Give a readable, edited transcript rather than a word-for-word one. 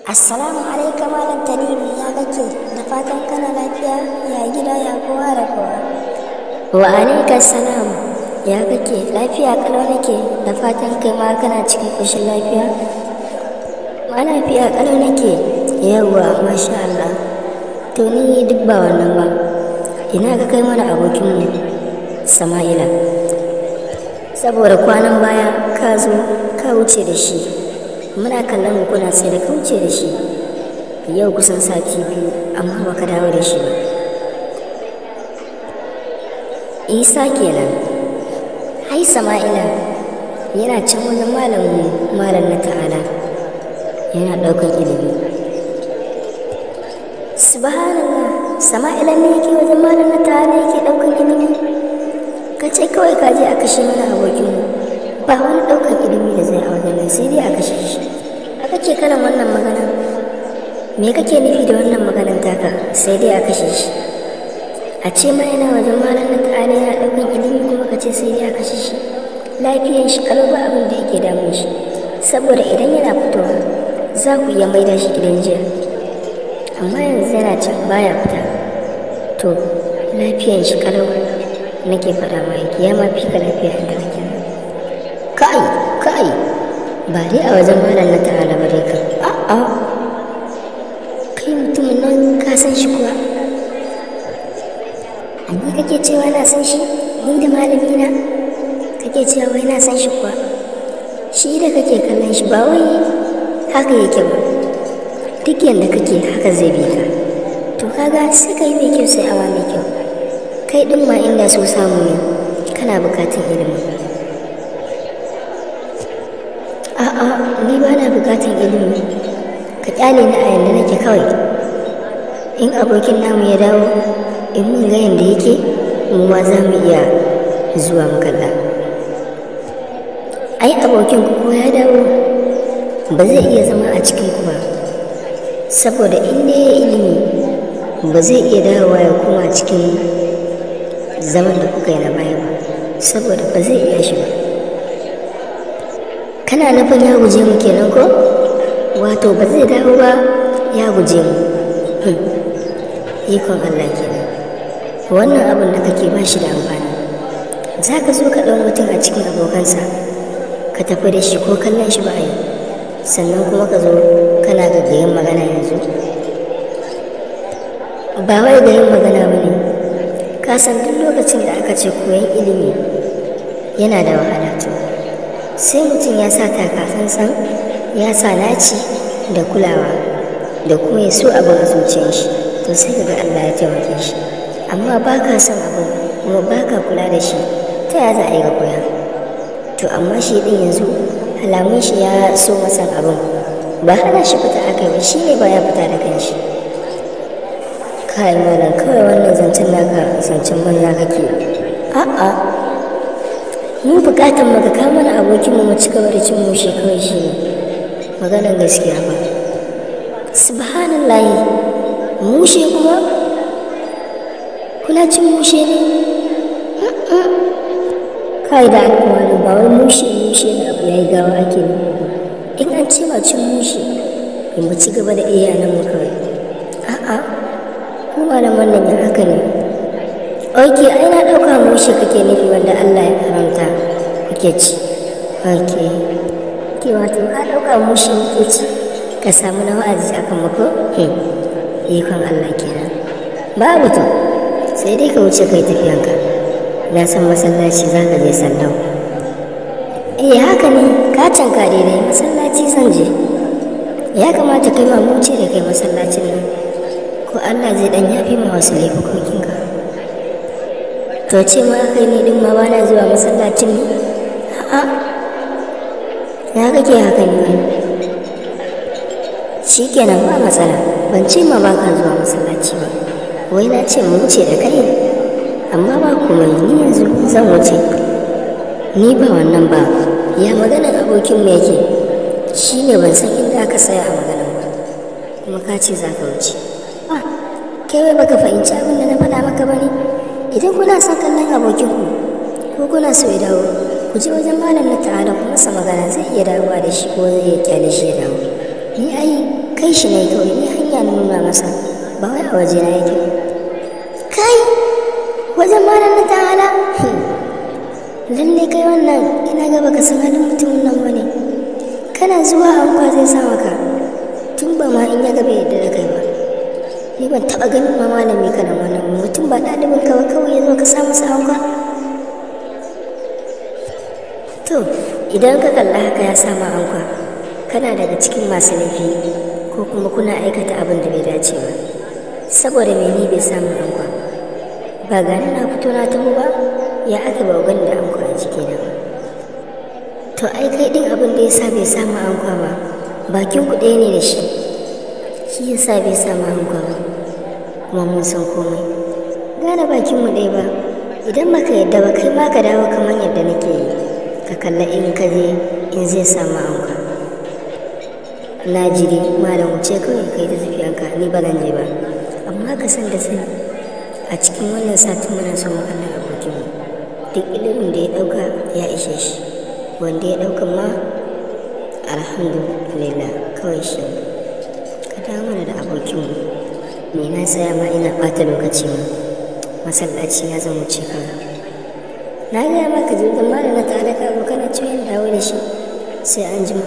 Assalamu alaikum Malam Tanimu, ya kake? Da fatan kana lafiya, ya gida, ya kowa da kowa. Wa alaikas salam, ya kake? Lafiya kalau nake, da fatan kai ma kana cikin ƙoshin lafiya. Ma lafiya kalau nake, yawwa masha Allah. To ni duk ba wannan ba, ina ka kai mana abokinmu Sama'ila. Saboda kwanan baya ka zo ka wuce da shi. Muna kallon kuna sai da kauce da shi yau kusan sati biyu, amma baka dawo da shi ba. Isa kenan. Ai Sama'ila yana can wajen malamin malam na ta'ala, yana ɗaukar ilimi. Subhanallah, Sama'ila ne yake wajen malam na ta'ala yake ɗaukar ilimi? Ka ce kawai ka je a kashe mana abokinmu. Ba wani ɗaukar ilimi da zai a wajen nan, sai dai a kashe shi. Aka ce kalan wannan magana, me kake nufi da wannan maganan taka? Sai dai a kashe shi. A ce ma yana wajen malam na ta'ala yana ɗaukar ilimi, kuma ka ce sai dai a kashe shi. Lafiyan shi kalau, ba abin da yake damun shi. Saboda idan yana fitowa za ku iya maida shi gidan jiya, amma yanzu yana can baya fita. To lafiyan shi kalau nake faɗa ma, yake ya ma fi ka lafiya inda kake. Kai kai, ba dai a wajen malam na ta'ala ba dai kan. A'a, kai mutumin nan ka san shi kuwa? A ni kake cewa na san shi? Ni da malami na kake cewa wai na san shi kuwa? Shi da kake kallon shi ba wai haka yake ba. Duk yanda kake haka zai bi ka. To kaga sai ka yi mai kyau sai awa mai kyau. Kai din ma inda so samu ne kana bukatan ilimi. A'a, ni ba na bukatan ilimi. Ka kyale ni a yanda nake kawai. In abokin namu ya dawo, in mun ga yanda yake, mu ma za mu iya zuwa mu kalla. Ai abokin ku ko ya dawo ba zai iya zama a cikin ku ba. Saboda in dai ya ilimi ba zai iya dawowa ya koma cikin zaman da kuka yi na baya ba, saboda ba zai iya shi ba. Kana nufin ya guje mu kenan ko? Wato ba zai dawo ba, ya guje mu. Ikon Allah kenan. Wannan abin da kake ba shi da amfani. Za ka zo ka ɗau mutum a cikin abokansa, ka tafi da shi ko kallon shi ba a yi. Sannan kuma ka zo kana gaggayin magana yanzu. Ba wai gayin magana ba ne. Ka san duk lokacin da aka ce koyon ilimi yana da wahala to. Sai mutum ya sa taka tsantsan, ya sa naci da kulawa da kuma ya so abin a zuciyar shi, to sai kaga Allah ya taimake shi. Amma ba ka son abin kuma ba ka kula da shi, ta ya za a yi ka koya? To amma shi ɗin yanzu alamun shi ya so masan abin, ba hana shi fita aka yi ba, shi ne ba ya fita da kanshi. Kai malam, kawai wannan zancen naka zancen banza kake. A'a, mu bukatan mu ka kawo mana abokinmu mu ci gaba da cin mushe kawai, shi ne maganan gaskiya ba. Subhanallahi, mushe kuma? Kuna cin mushe ne? Kai da alƙawarin ba wai mushe mushe na abu yayi gawa ake nufi ba. In an ce ma cin mushe, in mu ci gaba da iya nan mu kawai. A'a, ku malaman nan ya haka ne. Ok, ai na ɗauka mushe kake nufi wanda Allah ya haramta kuke ci. Ok, ke wato ka ɗauka mushe muke ci, ka samu na wa'azi akan mu ko? Ikon Allah kenan. Babu to, sai dai ka wuce kai tafiyanka. Na san masallaci za ka je sallau. Eh haka ne, ka canka daidai, masallaci zan je. Ya kamata kai ma mu wuce da kai masallacin nan. Ko Allah zai ɗan yafe ma wasu laifukokinka. To ce ma kai ne din ma bana zuwa masallacin ne? A'a, ya kake haka ne wai? Shi kenan ba matsala, ban ce ma ba ka zuwa masallaci ba. Wai na ce mu wuce da kai, amma ba komai, ni yanzu zan wuce. Ni ba wannan ba, ya maganan abokinmu yake? Shi ne ban san inda aka tsaya a maganan ba, kuma ka ce za ka wuce. Ah, kai wai baka fahimci abin da na faɗa maka ba ne? Idan kuna son kallon abokinku ko kuna so ya dawo, ku je wajen malam na ta'ala ku masa magana, zai iya dawowa da shi ko zai iya kyale shi ya dawo. Ni ai Kai shi ne kawai, ni hanya na nuna masa, ba wai a waje na yake. Kai wajen malam na ta'ala, lalle kai wannan ina ga baka san halin mutumin nan bane. Kana zuwa ankwa zai sa maka, tun ba ma in ya ga bai yarda da kai ba. Ni ban taɓa ganin ma malami kana wannan mutum ba ɗalibin ka ba, kawai ya zo ka sa masa ankwa. To idan ka kalla haka ya sa ma ankwa, kana daga cikin masu laifi ko kuma kuna aikata abin da bai dace ba. Saboda me ni bai samu ankwa ba? Gani na fito na taho ba, ya aka ba gani da ankwa a jikina ba? To ai kai din abin da ya sa bai samu ankwa ba, bakin ku ɗaya ne da shi, shi ya sa bai samu ankwa ba. Kuma mun san komai, gane bakin mu ɗaya ba. Idan baka yadda ba, kai ma ka dawo kamar yadda nake yi, ka kalla in ka je in zai samu ankwa. Na jiri malam, wuce kawai kai ta tafiyanka, ni ba zan je ba. Amma ka san da sani, a cikin wannan satin muna son mu kalla abokinmu. Duk ilimin da ya ɗauka ya ishe shi, wanda ya ɗauka ma alhamdulillah. Kawai shi ka dawo mana da abokinmu. Ni na tsaya ma ina ɓata lokaci ma, masallaci na zan wuce kawai. Na gaya maka jirgin malam na ta'ala, ka zo kana cewa dawo da shi. Sai an jima.